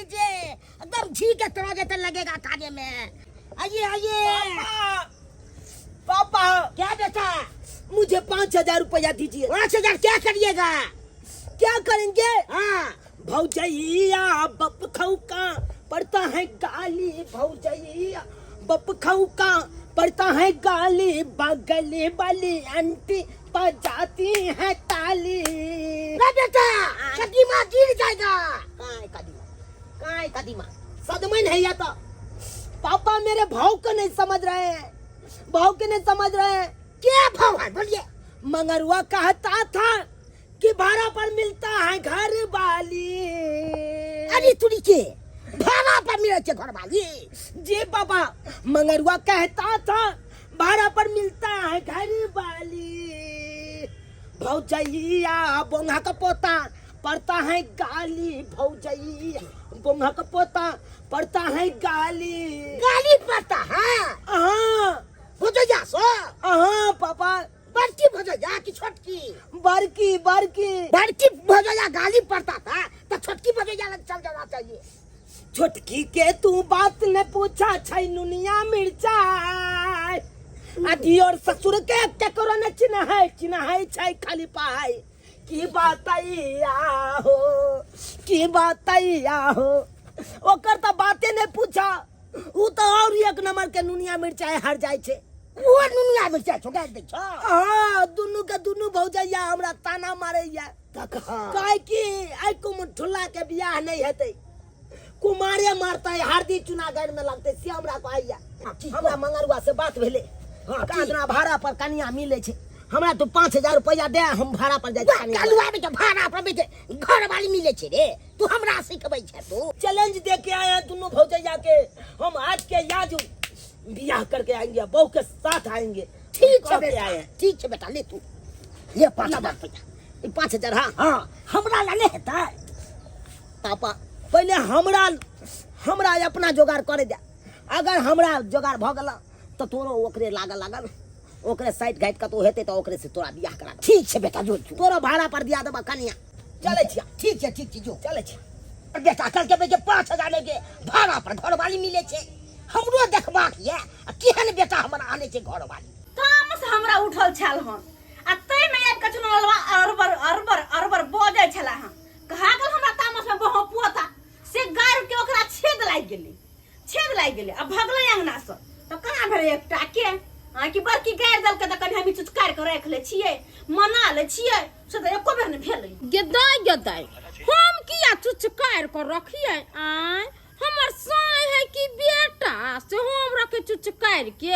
लीजिए, एकदम घी के तरह जैसे लगेगा खाने में। आइए आइए। पापा, क्या बेटा? मुझे 5000 रुपया दीजिए। 5000 क्या करिएगा? क्या करेंगे? हाँ। भौजैया बप खौका पड़ता है गाली, भौजैया बप खौका पड़ता है गाली, बगल वाली आंटी बजाती है ताली। ना बेटा, कदीमा गिर जाएगा। काय कदीमा, काय कदीमा, सदमन है या तो। पापा मेरे भाव को नहीं समझ रहे हैं, भाव के नहीं समझ रहे हैं। क्या भाव है बोलिए? मंगरुआ कहता था कि भाड़ा पर मिलता है घर वाली। अरे तुरी के भाड़ा पर मिले छे घर वाली? जी पापा, मंगरुआ कहता था भाड़ा पर मिलता है घर वाली। भौजैया बोंगा का पोता पड़ता है गाली, भौजैया बोंगा का पोता पड़ता है गाली। गाली पड़ता है? हाँ। भौजैया सो? हाँ पापा। बड़की भौजैया की छोटकी? बड़की, बड़की। बड़की भौजैया गाली पड़ता था तो छोटकी भौजैया लग चल जाना चाहिए। छोटकी के तू बात न पूछा छै नुनिया मिर्चा, अधी और ससुर के केकरो न चिन्ह है, चिन्ह है छै खाली पाई। की बातैया हो, की बातैया हो, ओकर तो बाते नहीं पूछा, उ तो और एक नंबर के नुनिया मिर्चाई हर जाय छै। वो नुनिया मिर्चाई छोड़ा दै छौ? हाँ, दुनू के दुनू भौजैया हमरा ताना मारैया। काहे कि आइ कुमठुल्ला के बियाह नहीं हेतै, कुमारे मारतै, हरदी चुना गैर में लगतै, से हमरा कहैया। हमरा मंगरुआ से बात भेलै, कादना भाड़ा पर कनिया मिलै छै, हमरा तू 5000 रुपया दे, हम भाड़ा पर जाइ छी। कलुआ बेटा, भाड़ा पर बेटे घर वाली मिलै छै रे, तू हमरा सिखबै छै? तू चैलेंज दे के आया दुनू भौजैया के, हम आज के आज बियाह करके आएंगे, बहू के साथ आएंगे। ठीक छै कह के बेटा, आए। ठीक छै बेटा, ले तू ले 5000 रुपया, ई 5000। हाँ हाँ, हमरा ला नहि हेतै? पापा, पहिले हमरा हमरा अपना जोगाड़ करे दे, अगर हमरा जोगाड़ भऽ गेल तऽ तोरो ओकरे लागल लागल ओकरे साइड घाटि कतौ हेतै तऽ ओकरे से तोरा बियाह करा देब। ठीक छै बेटा, जो जो। तोरो भाड़ा पर दिया देबऽ कनिया। चलै छियै। ठीक छै, ठीक छै, जो। चलै छियै। बेटा कहलकै बेटे 5000 लेके भाड़ा पर घरवाली मिलै छै, हमरो देखबाक यऽ आ केहन बेटा हमर आनै छै घरवाली। तामस हमरा उठल छल हन आ ताहिमे आबि कऽ चुनलवा अरबर अरबर अरबर बजै छला हन, कहा गेल हमरा तामस में बहो पोता से गार के ओकरा छेद लागि गेलै, छेद लागि गेलै आ भगलै अंगना से। तऽ कहाँ भेलै एकटा के आ कि बड़की गारि देलकै तऽ कनि हम चुचकारि कऽ राखि लै छियै, मना लै छियै, से तऽ एको बेर नहि भेलै। गेदाय गेदाय, हम किया चुचकारि कऽ रखियै? आँय, हमर साँय है कि बेटा से हम रखे चुचकारि के?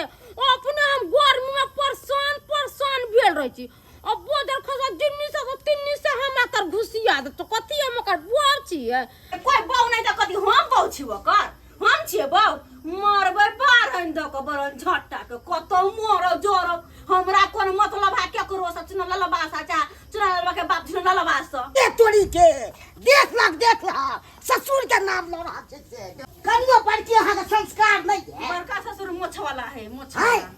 अपने हम गर्मी में परेशान परेशान भेल रहै छी, आ बोदर खसा जिन्नी से तिन्नी से हमरा तर घुसिया देतो। कथी हम ओकर बड़ छियै? कोइ बहू नहि तऽ कथी हम बहू छी ओकर? हम छियै बहू? मरबै बारहन दऽ कऽ बरन झट्टा के कतौ मरौ जरौ, हमरा कोन मतलब है केकरो से, चुना ललबा से चाहे चुना ललबा के बाप चुना ललबा से। ए तोरी के देख लक, देख लक, ससुर के नाम लऽ रहल छै से कनियो बड़की अहाँके संस्कार नहि है। बड़का ससुर मोछ वाला है, मोछ है। वाला।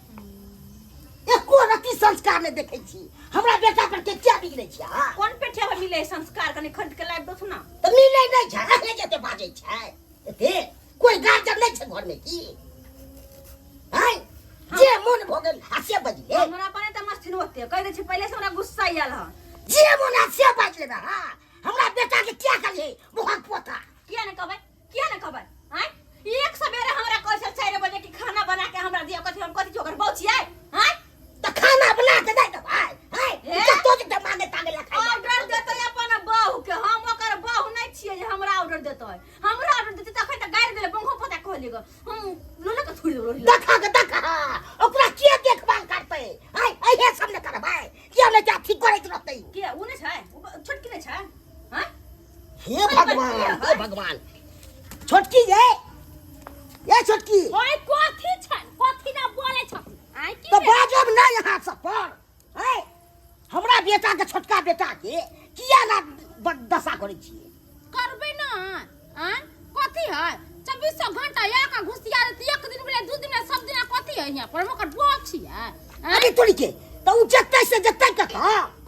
एको रत्ती संस्कार नहि देखै छी हमरा बेटा पर के, किया बिगड़ै छी अहाँ? कोन पेठिया पर मिले है संस्कार, कनि खरीद के लाबि दो ना। तऽ मिलै नहि छै, अहें जेते बाजै छै एते, कोइ गार्जियन नहि छै घर में की? हैं, जे मन भऽ गेल आ से बजले। हमरा पर तऽ मस्थिन ओते कहि दै छी, पहिले से हमरा गुस्सा आयल हन। जे मन आ से बाजले ना। हाँ, हमरा बेटा के क्या करिए मुहक पोता? किया ने कहबै, किया ने कहबै? आँय, एक सवेरे हमरा कहै छल 4 बजे कि खाना बना के हमरा दिअ, कथी हम कथी ओकर बहू छियै? आँय, तऽ खाना बना के दे देबै? हैं, ए? कतौ जे मांगे तांगे ला खाइ ऑर्डर देतै अपन बहू के, हम ओकर बहू नहि छियै जे हमरा ऑर्डर देतै। हमरा ऑर्डर देतै तखन तऽ गारि देले बंगो पोता कहली गो, हम लोले के थोड़ी देबो। देखा के देखा, ओकरा के देखभाल करतै? हैं, एहे सब ने करबै, किया नहि अथी करैत रहतै? के उ नहि छै? उ छोटकी नहि छै? हैं, हे भगवान, हे भगवान, छोटकी ये, ये छोटकी। ओए, कथी छै? कथी ना बोले छथिन? आँय, की तऽ भेल? बाजब नहि यहाँ सब पर? हैं, हमरा बेटा के, छोटका बेटा के किया ना दशा करै छियै? करबै ना। आँय, कथी है? 24 घंटा एक घुसिया देती, एक दिन भेलै, 2 दिन भेलै, सब दिन कथी है? यहाँ पर हम ओकर बड़ छियै? आँय? अरे तोरी के, तऽ उ जेतै से जेतै कतऽ?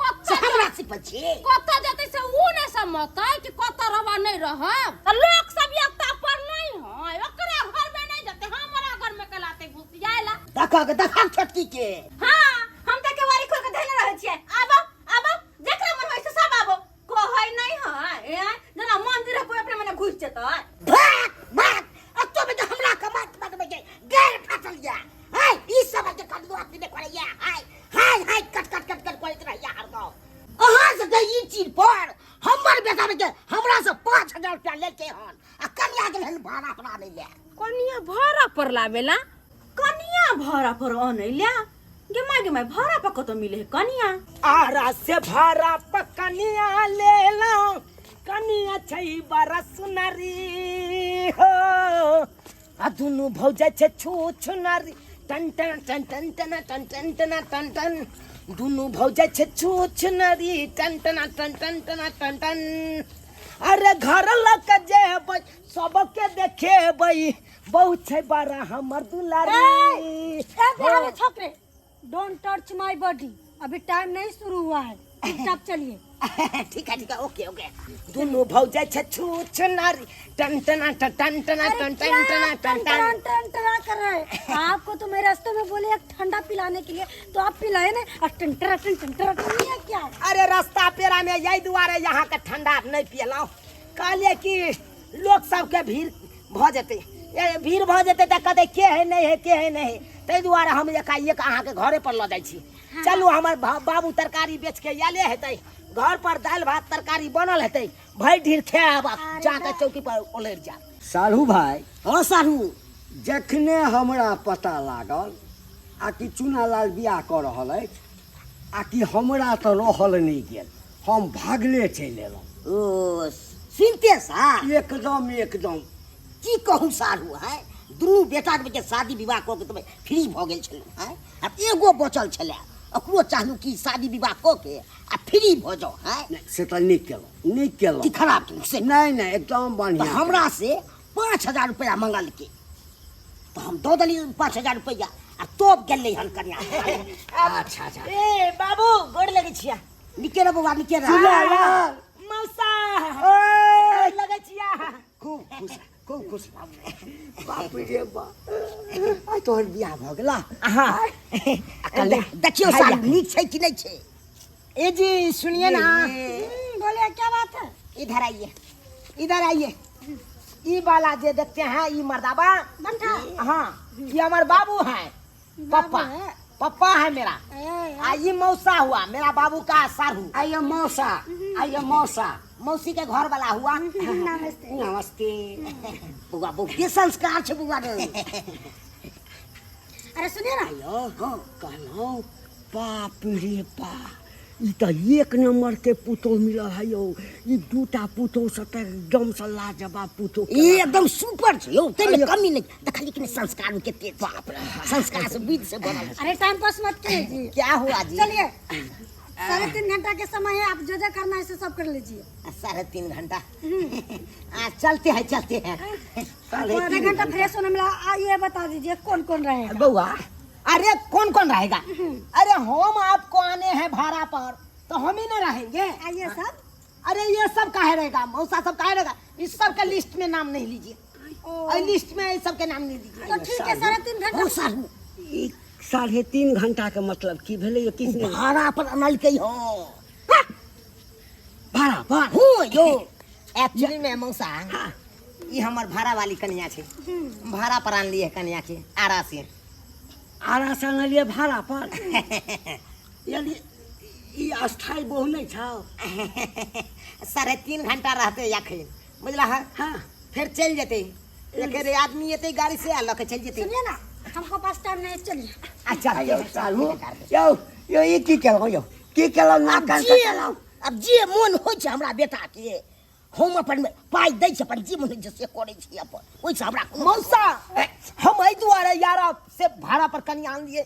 कतऽ? से हमरा सिखबै छी। कतऽ जेतै से ऊ नहि समझतै कि कतऽ रहबा नहि रहब। तऽ लोक सब एकता पर नहि है, ओकरा घर में नहि जेतै, हमरा घर में कलाते घुसियाला। देखा के देखा छोटकी के। हाँ, हम तऽ केवाड़ी खोल के धैले रहै छियै। आबो आबो, जेकरा मन होइ से सब आबो। कहै नहि है ए जेना मंदिर है, कोई अपने मने घुसि जेतै। भाग भाग, अतो में हमरा कमात बनबै के गैर फसल या हाय, ई सब के कदलो अपने ने करैया। हाय हाय हाय, कट कट कट कट करैत रहैया हरदम। अहाँ से के ई चीज पर हमर बेटा के हमरा से 5000 रुपया लेलकै हन आ कनिया के लेल भाड़ा पर आनै ले। कनिया भाड़ा पर लावेला? कनिया भाड़ा पर आनै ले? गे माय गे माय, भाड़ा पर कतौ मिले है कनिया? आरा से भाड़ा पर कनिया लेला, कनिया छै बड़ा सुनरी हो, आ दुनू भौजा छै छू छुनरी। टन टन टन टन टन टन टन टन टन टन, दुनू भौजा छै छू छुनरी, टन टन टन टन टन टन टन। अरे घर लग के जेबै सबके देखेबै, बहुत छै बड़ा हमर दुलारी। ए बिहारी छोकरे, don't touch my body, अभी टाइम नहीं शुरू हुआ है, चुपचाप चलिए। ठीक है ठीक है, ओके ओके। दुनू भौजा छै छू छुनरी, टन टन टन टन टन टन टन टन टन टन। टन टन कर रहे हैं। आपको तो मेरे रास्ते में बोले एक ठंडा पिलाने के लिए, तो आप पिलाए ना, और टन टन टन टन टन टन ये क्या? अरे रास्ता पेरा में यही दुआरे यहाँ के ठंडा नहीं पियलहुँ, कहलिए कि लोक सबके भीड़ भऽ जेतै, ए भीड़ भऽ जेतै तऽ कहतै के है नहीं है, के है नहीं है, ताहि दुआरे हम एकाएक अहाँके घरे पर लऽ जाइ छी। चलू, हमर बाबू तरकारी बेच के आयले हेतै, घर पर दालि भात तरकारी बनल हेतै, भरि ढीर खायब आ जाके चौकी पर ओलरि जायब। साढ़ू भाई। हँ साढ़ू। जखने हमरा पता लागल आ कि चुनालाल बियाह कऽ रहल अछि, आ कि हमरा तऽ रहल नहि गेल, हम भागले चलि एलहुँ। ओ सुनते सा एकदम एकदम। की कहूँ साढ़ू, है दुनू बेटाके बेटे शादी विवाह कऽ के तऽ फ्री भऽ गेल छलहुँ हैं, आब एगो बचल छलै, ओकरो चाहलहुँ कि शादी विवाह कऽ के आ फ्री भऽ जाउ। हैं नहि, से तऽ नीक केलहुँ, नीक केलहुँ। की खराब केलहुँ से? नहि नहि, एकदम बढ़िआँ। तऽ हमरा से 5000 रुपया मंगलकै तऽ हम दऽ देलियै 5000 रुपया आ तब गेलै हन कन्या। अच्छा अच्छा। ए बाबू, गोर लगै छिया। निके रह बौआ, निके रह। चुनालाल। मौसा, ए! गोर लगै छिया। खूब खुश, खूब खुश। बाप रे बाप, आइ तोहर बियाह भऽ गेला? हाँ। देखियौ साल नीक छै कि नहि छै। ए जी सुनिए ना। बोलिए, क्या बात है? इधर आइए, इधर आइए। ई वाला जे देखते हैं ई मर्दाबा बंठा। हाँ, ये हमार बाबू है, पप्पा है। पप्पा है मेरा। ए, आ ये मौसा हुआ मेरा बाबू का साढ़ू। आइए मौसा, आइए मौसा। मौसी के घर वाला हुआ। नमस्ते। नमस्ते। बौआ बहुते संस्कार छै बौआ रे। अरे सुनिए ना। आइयो, हाँ, कहलहुँ बाप रे बाप, ई तऽ एक नंबर के पुतोह मिलल है यौ। ई दूटा पुतोह से तऽ एकदम से लाजवाब पुतोह। ई एकदम सुपर छै यौ, ताहिमे कमी नहि। देखलियै कि नहि संस्कार के तेज, बाप रे, संस्कार से विध से बनल छै। अरे टाइम पास मत कीजिए। क्या हुआ जी? चलिए, 3.5 घंटा के समय है, आप जो जो करना है से सब कर लीजिए। 3.5 घंटा? आ, चलते हैं चलते हैं। आधा घंटा फ्रेश होने में लगा। आ, ये बता दीजिए कौन कौन रहेगा? बउआ, अरे कौन कौन रहेगा? अरे हम आपको आने हैं भाड़ा पर तो हम ही ना रहेंगे। आइए सब। अरे ये सब काहे रहेगा, मौसा सब काहे रहेगा? इस सब के लिस्ट में नाम नहीं लीजिए। ओ। और लिस्ट में इस सब के नाम नहीं लीजिए। तो ठीक है, 3.5 घंटा। ओ साहू, ई 3.5 घंटा के मतलब की भेलै यौ? किछु नहि। भाड़ा पर अनलकै हो। भाड़ा पर? हो यो, एक्चुअली में मौसा, ई हमर भाड़ा वाली कन्या छै, भाड़ा पर आनलियै कन्या के आरा से। आरा से आनलियै भाड़ा पर? यानी ई अस्थायी बहु नहि छौ? 3.5 घंटा रहतै अखन, बुझला? हाँ। हाँ। फिर चलि जेतै, एकर आदमी एतै गाड़ी से आ लऽ के चलि जेतै। सुनिए ना, हमको पास टाइम नहीं, चलिए। अच्छा यौ सालू, यौ यौ, ई की केलहुँ यौ, की केलहुँ? नाक कान जे कटेलहुँ? आब जे मोन होइ छै हमरा बेटा के, हम अपन पाइ दै छी, अपन जे मोन होइ छै से करै छी अपन, ओहिसँ हमरा कोनो मौसा, हम एहि दुआरे यारा से भाड़ा पर कनिया आनलियै,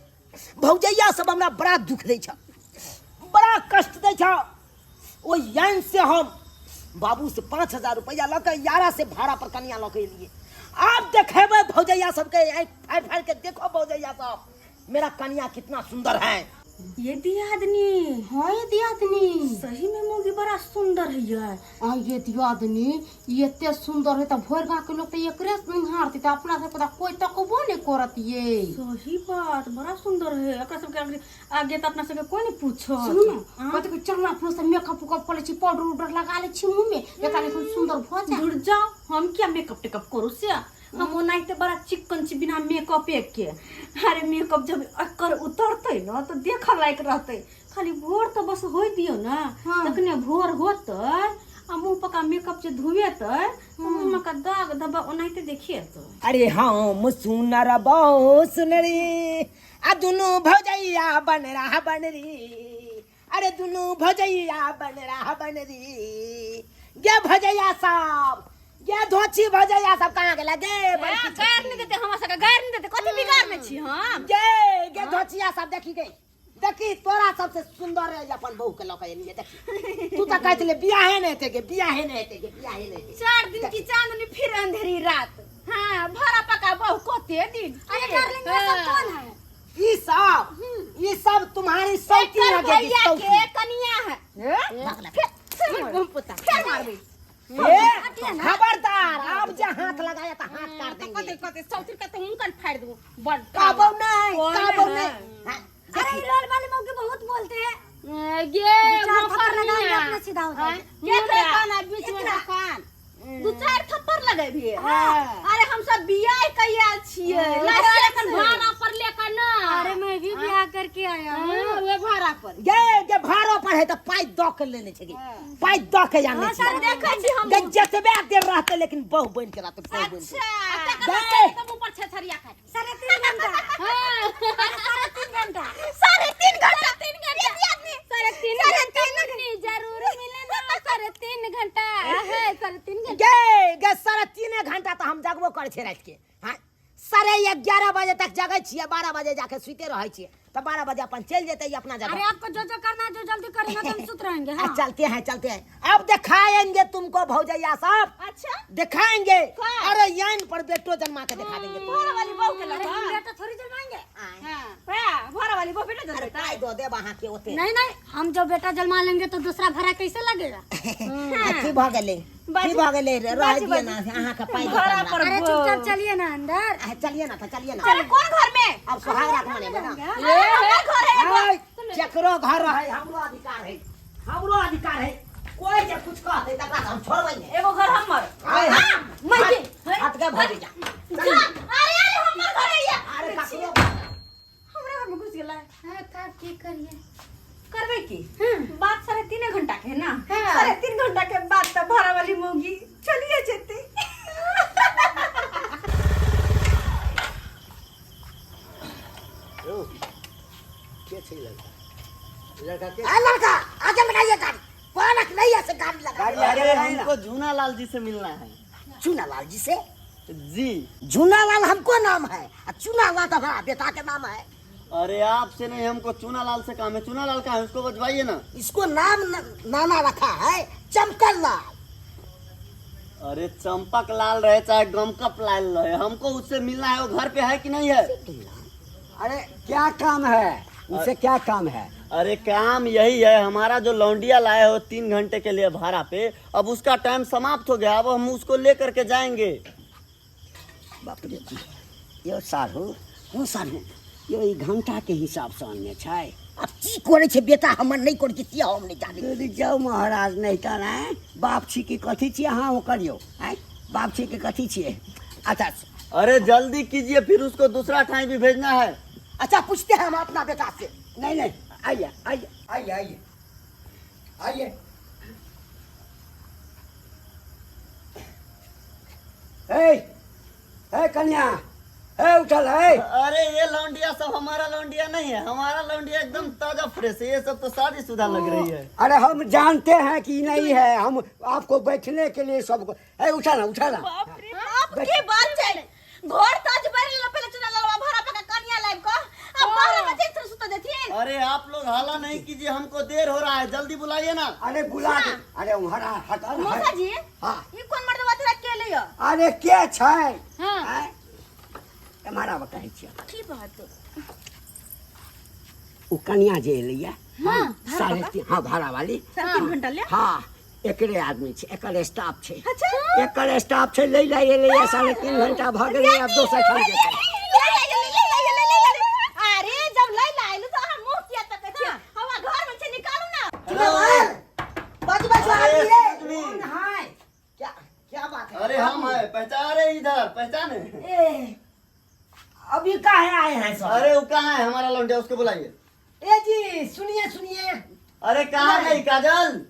भौजैया सब हमरा बड़ा दुख दै छ, बड़ा कष्ट दै छ। ओहि यान से हम बाबू से 5000 रुपया लऽ के यारा से भाड़ा पर कनिया लऽ के एलियै। आब देखेबै भौजैया सबके, आँखि फाड़ि फाड़ि के देखो भौजैया सब, मेरा कनिया कितना सुंदर है। ये दियादनी। हाँ ये दियादनी। सही में मौगी बड़ा सुंदर है यार। आ ये दियादनी ई एते सुंदर है त भोर गांव के लोग त एकरे निहारते त अपना सबके त कोई तकबो नहीं करत ये। सही बात, बड़ा सुंदर है। एकरा सबके आगे आगे त अपना सबके कोई नहीं पूछत। सुनू ना, कथी के चलना अपनो से मेकअप उकअप कर ले छी, पाउडर उडर लगा ले छी मुंह में, एकरा लेकिन सुंदर भ जाए। दूर जाओ, हम क्या मेकअप टेकअप करू से? हम ओनाहिते बड़ा चिकन छी बिना मेकअप के। अरे मेकअप जब एकर उतरतै न तो देख लायक रहतै। खाली भोर तो बस होय दियो ना। हाँ। तखने भोर होतै आ मुंह पका मेकअप जे धुएतै तो मुंह में का दाग धब्बा ओनाहिते देखिएतै। अरे हम सुनर बहु सुनरी आ दुनू भौजैया बन रहा बनरी। अरे दुनू भौजैया बन रहा बनरी। गे भौजैया सब, गे धोची भौजैया सब कहाँ गेला? गे ए, बड़की छोटी। गारि नहीं देते हमरा सबके, गारि नहीं देते, कथी बिगाड़ने छी हम? गे गे धोचिया सब देखी गे, देखी तोरा सबसे सुंदर है अपन बहू के लऽ के एलियै। देखी तू तऽ कहै छलै बियाहे नहि हेतै गे, बियाहे नहि हेतै गे, बियाहे नहि हेतै। 4 दिन की चांदनी फिर अंधेरी रात। हाँ भरा पका बहू कते दिन। अरे डार्लिंग ये सब कौन है? ई सब तुम्हारी सौती एकर लगेगी, भैया सौती। के कनिया है। फिर फिर मारबी। ए, खबरदार, अब जे हाथ लगाया तो हाथ काट देंगे। कते कते सौती के तो हुनकर फाड़ देबो। बड़ काबो नहीं, कौन काबो है? नहीं। हाँ, अरे ये लोल वाले मौके बहुत बोलते हैं। गे दो चार थप्पड़ लगाएंगे अपना सीधा हो जाएगा। के कान आ बीच में कान। दू चार थप्पड़ लगेबी। अरे हम सब बियाह कइल छियै। एखन भाड़ा पर लेकर ना। अरे मैं भी बियाह करके आया हूँ। हाँ, वे भाड़ा पर। गे गे भाड़ो पर है तो पाई दऽ के लेने छै गे, पाई दऽ के आने छै। सर देखै छी हम। गे जतबे देर रहतै लेकिन बहु बनि के रहतै, बहु बनि के। अच्छा। गे। तब ऊपर छेछरिया खाए। 3.5 घंटा। हाँ। 3.5 घंटा। 3.5 घंटा। 3 घंटा। 3.5 घंटा नहीं जरूर मिले ना, 3.5 घंटा है, 3.5 घंटा। गे गे 3.5 घंटा तो हम जगबो करै छियै राति के। हाँ 11:30 बजे तक जगै छियै, 12 बजे जाके सुते रहै छियै, तो 12 बजे अपन चलि जेतै ई अपना जगह। अरे आपको जो जो करना है जो जल्दी करेंगे तो हम सुत रहेंगे। आ, हाँ चलते हैं, चलते हैं, अब दिखाएंगे तुमको भौजैया साहब। अच्छा दिखाएंगे। कौन? अरे यान पर बेटो जन्मा के दिखा देंगे तुमको। भोरा वाली बहू के अरे लगा। हम बेटा थोड़ी जन्माएंगे। हाँ, भोरा वाली बहू बेटा अरे जन्मेता। पाई दो देब अहाँ के ओते। नहीं नहीं, हम जो बेटा जन्मा लेंगे तो दूसरा भाड़ा कैसे लगेगा? अथी भऽ गेलै, की भऽ गेलै, रह दिअ ना अहाँ के पाई दो भाड़ा हमरा। पर अरे चुपचाप चलिए ना अंदर। आ, चलिए ना तो चलिए ना। अरे कौन घर में? अब सुहाग रात मनेबै ना। ए, हमर घर है एगो। ऐ, जकरो घर है हमरो अधिकार है, हमरो अधिकार है। कोई जे कुछ कहतै तकरा हम छोड़बै नहि। एगो घर हमर। आय, हाँ, मैं के। हट के भौजी जा। जा, अरे अरे हमर घर है ये। अरे ककरो हमरा घर में घुस गेलै। हाँ तब की करिए? करबै की? बात 3.5 घंटा के है ना। 3.5 घंटा के बाद तो भाड़ा वाली मौगी चलिए जेते। यौ, के छै लड़का? लड़का के? आ लड़का आगे लगाइए गाड़ी, कोनक नहीं है से गाड़ी लगा। गाड़ी आगे अरे लगाइए ना। हमको झूना लाल जी से मिलना है। चूनालाल जी से? जी। झूनालाल हमको नाम है और चूनालाल तो हमारा बेटा के नाम है। अरे आपसे नहीं, हमको चूनालाल से काम है। चूनालाल कहाँ है, उसको बजवाइए ना। इसको नाम नाना रखा है चमकन लाल। अरे चंपक लाल रहे चाहे गमकप लाल रहे, हमको उससे मिलना है। वो घर पे है कि नहीं है? अरे क्या काम है उनसे, क्या काम है? अरे काम यही है, हमारा जो लौंडिया लाए हो 3 घंटे के लिए भाड़ा पे, अब उसका टाइम समाप्त हो गया, अब हम उसको ले करके जाएंगे। बाप रे, यो साढ़ू, ओ साढ़ू, यो ई घंटा के हिसाब से आनने छै। अब की करे छै बेटा हमर, नहीं करे छै से हम नहीं जानी। दूर जाओ महाराज, नहीं तऽ ने बाप छी कि कथी छी अहाँ ओकर यौ? आँय, बाप छी कि कथी छियै? अच्छा अरे जल्दी कीजिए, फिर उसको दूसरा ठाई भी भेजना है। अच्छा पूछते हैं हम अपना बेटा से। नहीं नहीं, आइए आइए आइए आइए आइए। ए ए कन्या, ए उठल है। अरे ये लौंडिया सब हमारा लौंडिया नहीं है, हमारा लौंडिया एकदम ताजा फ्रेश है, ये सब तो शादीशुदा लग रही है। अरे हम जानते हैं कि नहीं है, हम आपको बैठने के लिए सबको। ए उठा ना, उठा ना। बाप रे बाप, के बात छै? घर ताज भर लेलो पहले चुना ललवा भरा पका कनिया लाइब क अब बाहर में चैन से सुत देथिन। अरे आप लोग हाला नहीं कीजिए, हमको देर हो रहा है, जल्दी बुलाइए ना। अरे बुला दे, अरे उहरा हटा ना। मौसा जी, हाँ। ई कोन मर्दवा तोरा के लियो? अरे के छै? हां। आँय? हमारा बताइ छियै की बात? ओ कनिया जे एलैया 3.5, हाँ भाड़ा वाली, 3.5 घंटा ले। हाँ, एकरे आदमी छै, एकर स्टाफ छै। एकर स्टाफ छै। लै लै एलैया, 3.5 घंटा भऽ गेलै, आब दोसर ठाम जेतै। अरे जब लै आइलू तो अहाँ मुँह किया तकै छियै? हमरा घर में छै, निकालू ना। बाजू बाजू आदमी रे। अरे हाय, क्या क्या बात है? अरे हम है, पहचान रहे इधर, पहचाने? ए, अभी काहे आए हैं सब? अरे वो कहाँ है हमारा लौंडिया, उसको बुलाइए। ए जी, सुनिए सुनिए। अरे कहाँ गई काजल?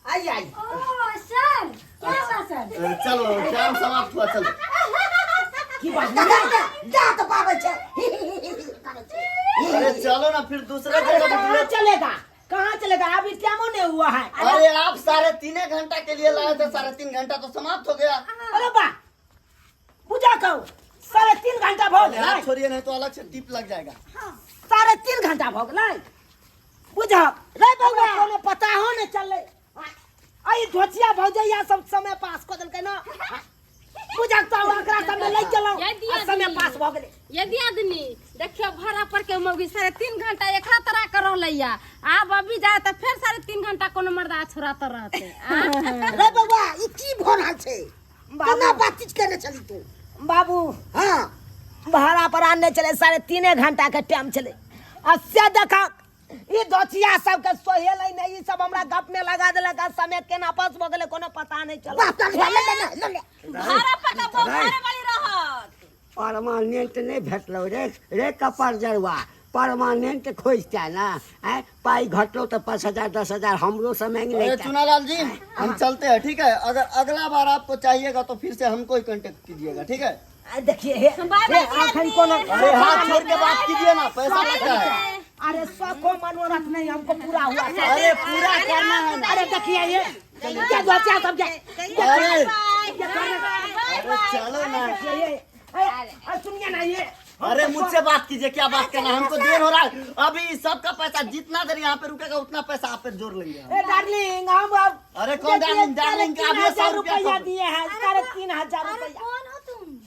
आइए आइए। ओ सर, क्या हुआ सर? चलो, काम समाप्त हुआ, चलो। की बात? दाँत पाबै छै, ही ही ही ही करै छै। अरे चलो ना फिर दूसरे अरे जगह कहाँ पे। चलेगा, कहाँ चलेगा? अभी टाइमो नहीं हुआ है। अरे आप 3.5 घंटा के लिए लाए थे, 3.5 घंटा तो समाप्त हो गया। अरे बा, पूजा कहो, 3.5 घंटा भऽ अरे गेलै। हाथ छोड़िए, नहीं तो अलग से टिप लग जाएगा। 3.5 घंटा भऽ गेलै। बुझ रे बौआ, कोनो पता हो ने चललै। आई धोचिया भौजैया सब समय पास कऽ देलकै ना। बुझक तऽ एकरा सब में लागि गेलहुँ यदि आ समय आदमी- पास भऽ गेलै। यदि आदमी देखियो, भाड़ा पर के मौगी 3.5 घंटा एकरा तरह के रहलैया, आब अभी जाए तऽ फेर 3.5 घंटा कोनो मर्दा छोरा तर रहते आ? रे बौआ, ई की भऽ रहल छै? केना बातचीत केने छली तू? बाबू, हाँ। भाड़ा पर आनने छलै, 3.5 घंटा के टाइम छलै, आ से देखा ई दोचिया सबके सोहेलै नहि, ई सब हमरा गप में लगा देलक आ समय केना पास भऽ गेलै कोनो पता नहि चलल। बाप रे, ले ले ले ले ले। भाड़ा पर का भाड़े वाली रहत। परमानेंट नहि भेटलौ रे। रे कपार जरुआ, परमानेंट खोजता ना आँय, पाइ घटलो तऽ 5,000 10,000 हमरो से मांगि अरे लेता। चुनालाल जी, हम चलते हैं, ठीक है? अगर अगला बार आपको चाहिएगा तो फिर से हमको ही कांटेक्ट कीजिएगा, ठीक है? आ देखिए हे, बाय हे बाय। अखन कोनो अरे हाथ छोड़ के बात कीजिए ना, पैसा लगता है। अरे सको मनोरथ नहीं हमको पूरा हुआ सब। अरे पूरा करना है ना। अरे देखिए ये क्या दोचिया सब के अरे बाय। अरे चलो ना। देखिए ये, अरे अरे सुनिए ना ये। अरे मुझसे बात कीजिए, क्या बात करना है? हमको देर हो रहा है अभी। सबका पैसा जितना देर यहाँ पे रुकेगा उतना पैसा आप पे जोड़ लेंगे हम। ए डार्लिंग, हम अब अरे कौन देखिए, डार्लिंग? डार्लिंग का 3,500 अभी 100 रुपया रुपया कम। दिए हैं, 3,500 अरे रुपया। कौन हो तुम?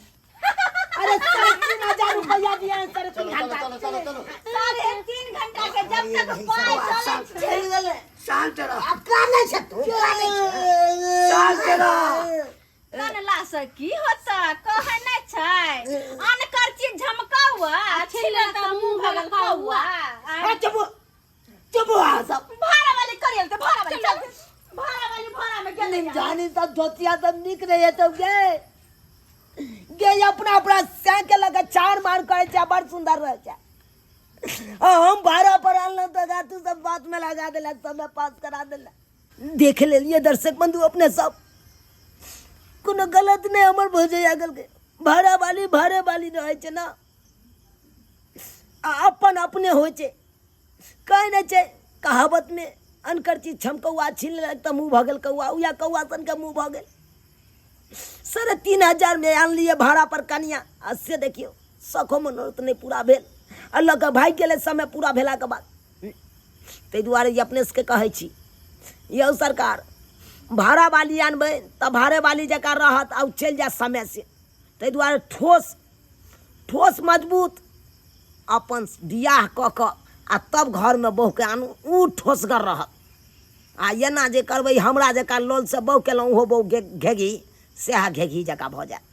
अरे 3,500 रुपया दिए हैं, 3.5 चलो घंटा। चलो चलो चलो। 3.5 घंटा के जब तक पाई चले। चलि गेलै। शांत रह। आब कानै छै तू, कानै छै। शांत रह। कनला से की होता? कहै नहि छै, अनकर चीज झमकौआ, छिलल तऽ मुंह भगल कौआ। अरे चुप चुप अहाँ सब। भाड़ा वाली करियल तऽ भाड़ा वाली चल, भाड़ा वाली भाड़ा में गेलै। जानी सब धोतिया सब निक रहे है तो गे गे अपना अपना साइकिल लगा चार मार करे छै, बड़ सुंदर रहे छै। आ हम भाड़ा पर आनलहुँ तऽ गा तू सब बात में लगा देला, समय पास करा देला। देख लेलिए दर्शक बंधु अपने सब, कोनो गलत नहीं हमर भौजैया गेल के। भाड़ा वाली भाड़े वाली रहै छै ना, आ अपन अपने होइ छै। कहै नहि छै कहावत में, अनकर चीज छमकौआ छीन लेलक तऽ मुँह भऽ गेल कौआ। उएह कौआ सनके मुँह भऽ गेल। 3,500 में आनलियै भाड़ा पर कनिया, आ से देखियौ शौखो मनोरथ नहि पूरा भेल आ लऽ कऽ भागि गेलै समय पूरा भेलाके बाद। ताहि दुआरे ई अपने सबके कहै छी यौ सरकार, भाड़ा वाली आनबै तऽ भाड़े वाली जकाँ रहत आ ओ चलि जायत समय से। ताहि दुआरे ठोस ठोस मजबूत अपन बियाह कऽ कऽ आ तब घरमे बहुके आनू, ओ ठोसगर रहत। आ एना जे करबै, हमरा जकाँ लोलसँ बहु केलहुँ, ओहो बहु घेघी सएह घेघी जकाँ भऽ जायत।